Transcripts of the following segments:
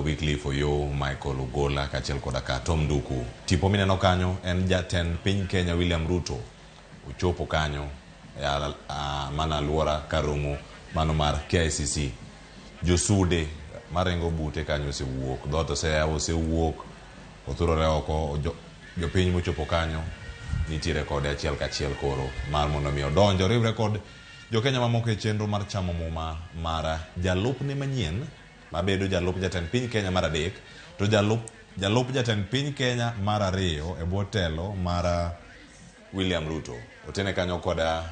Wycliffe Oyo, Michael Ogola kaachiel koda ka Tom Nduku. Tipo mineno kanyo en jatend piny Kenya William Ruto ochopo kanyo e mana aluora kar romo mano mar KICC. Josude maringo bute kanyo osewuok, dhoot oseyaw osewuok, othurore oko, jopiny mochopo kanyo nitiere kode achiel kachiel koro mar mondo mi odonj oriwre kod jokenya mamoko e chenro mar chamo muma mar jalupne manyien mabedo jalup jatend piny Kenya mar adek to jalup jatend piny Kenya mar ariyo e bwo telo mar William Ruto. Otene kanyo koda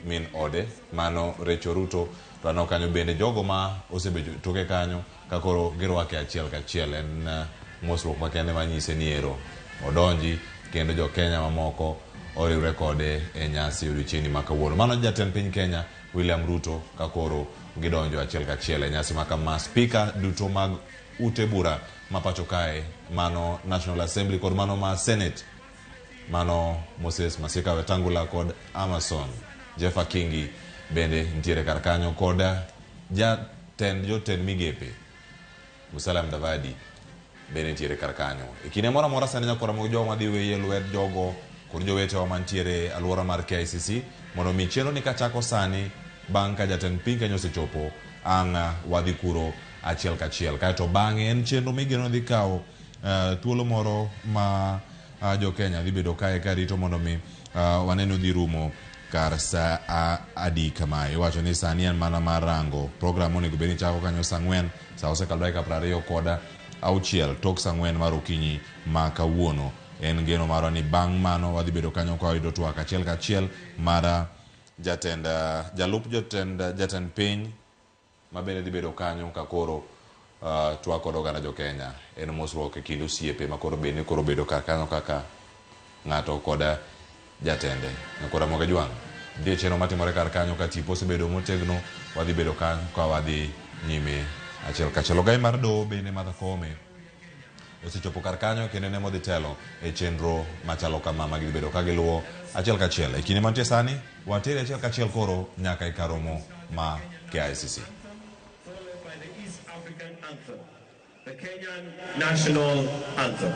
min ode mano Rachel Ruto to aneno kanyo bende jogo ma osebedo toke kanyo ka koro girwake achiel kachiel en mosruok makende manyise ni ero odonji kendo jo Kenya mamoko oriwre kode e nyasi odiochieng'ni ma kawuono. Mano jatend piny Kenya William Ruto ka koro gidonjo achiel kachiel e nyasi ma kama. Spika duto mag ute bura ma pacho kae mano National Assembly kod mano ma Senate mano Moses Masika Wetangula kod Amason Jeff Akingi bende nitiere kar kanyo kod jatend jotend migepe Musalia Mudavadi bende nitiere kar kanyo. E kinde moro amora sani nyakora mag jogo madhi weye lwet jogo kod jowetewa mantiere aluora mar KICC mondo mi chenro ni kachako sani bang' ka jatend piny Kenya osechopo ang' wadhi kuro achiel kachiel. Kaeto bang'e en chenro migeno dhi kawo thuolo moro ma jo Kenya dhi bedo kae karito mondo mi waneno dhi rumo kar sa adi kamae. Iwacho ni sani en mana mar rango program monego bed ni chako kanyo sa 4, sa osekalo dakika 26 tok sa 4 mar okinyi ma kawuono. En geno marwa ni bang' mano wadhi bedo kanyo ka wayudo twak achiel kachiel mar jatend jalup jatend jatend piny ma bende dhi bedo kanyo ka koro twak kod oganda jo Kenya. En mosruok e kind osiepe ma koro bende koro bedo kar kanyo kaka ng'ato kod jatende. Nyakora Moga Jwang', nitie chenro matimore kar kanyo ka tipo osebedo motegno, wadhi bedo kanyo ka wadhi nyime achiel kachiel. Ogai mar doho bende Martha Koome osechopo kar kanyo kendo en ema odhi telo e chenro machalo kama ma gidhi bedo ka giluwo achiel kachiel. E kinde mantie sani, watere achiel kachiel koro nyaka e kar romo ma KICC. Followed by the East African anthem, the Kenyan national anthem.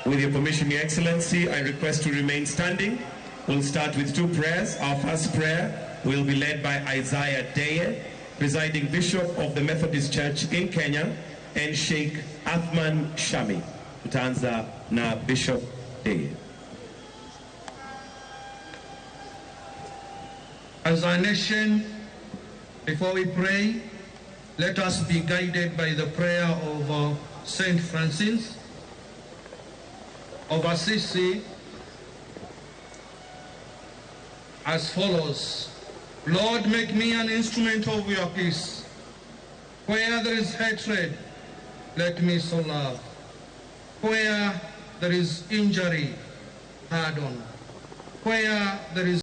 With your permission, Your Excellency, I request to remain standing. We'll start with two prayers. Our first prayer will be led by Isaiah Deye, presiding bishop of the Methodist Church in Kenya, and Sheikh Athman Shami. Tutaanza na Bishop Deye. As a nation, before we pray, let us be guided by the prayer of Saint Francis of Assisi as follows. Lord, make me an instrument of your peace. Where there is hatred, let me sow love. Where there is injury, pardon. Where there is